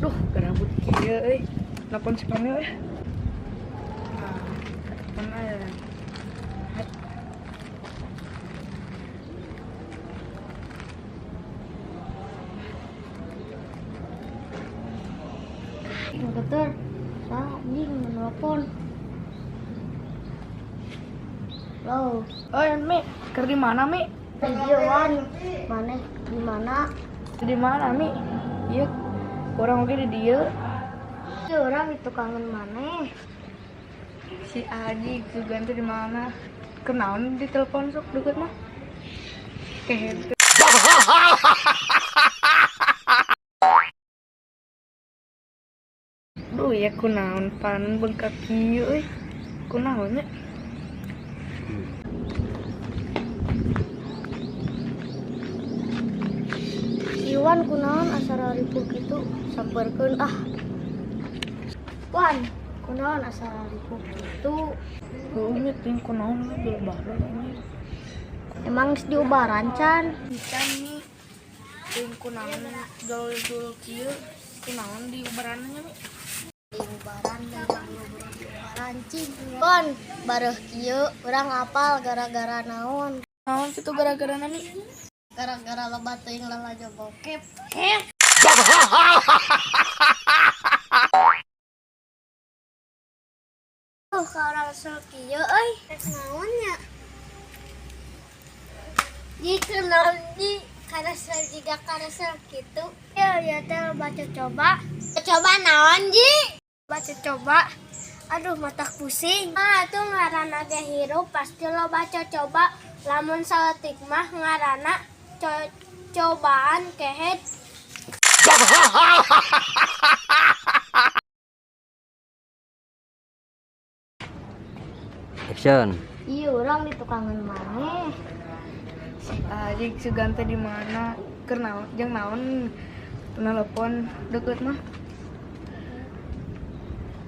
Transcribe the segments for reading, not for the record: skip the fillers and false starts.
Duh, garabut kieu euy. Telepon si Pamil ya. Ah, telepon aya. Dokter, salah anjing nelpon. Lo, Oh, Mi, keur di mana, Mi? Di dieu Wan, maneh di mana? Di mana, Mi? Iya, urang oge di dieu. Ieu urang di tukangan maneh. Si Aji sugan teh di mana? Kenaon di telepon sok deket mah. Kehed. Duh, ya kunaon pan bengkak kieu euy. Kunaon nya? Si Wan kunaon asa ripuh kitu, sampeurkeun ah. Wan, kunaon asa ripuh kitu? Heueuh nya teuing kunaon we diubaran ini. Emang geus diubaran can? Can Mi. Teuing kunaon dul-dul kieu, kunaon diubaran nya Mi? Diubaran diubaran cing. Wan, bareuh kieu urang apal gara-gara naon? Naon kitu gara-gara Mi? Gara-gara loba teuing lalajo bokep. Tuh ka urang kieu euy. Rek naon nya? Di kunaon di karasel jiga karasel kitu. Ya ya teh loba coba. Coba naon ji? Baca coba. Aduh mata pusing. Ah tuh ngaranna ge hirup pasti loba coba. Lamun saeutik mah ngaranna cobaan kehed. Action. Iya urang di tukangan maneh. Si Aji sugan teh di mana? Keur naon jeung naon telepon deket mah?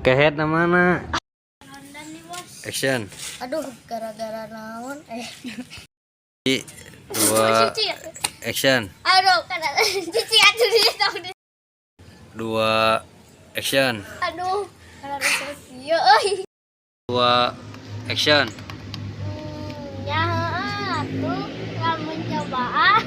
Kehed na mana? Honda nih bos. Action. Aduh gara-gara naon eh. Dua. Cici. Action. Aduh kada cici atuh dia tahu deh. Dua. Action. Aduh kada kieu euy. Dua. Action. Ya heeh atuh lamun cobaan.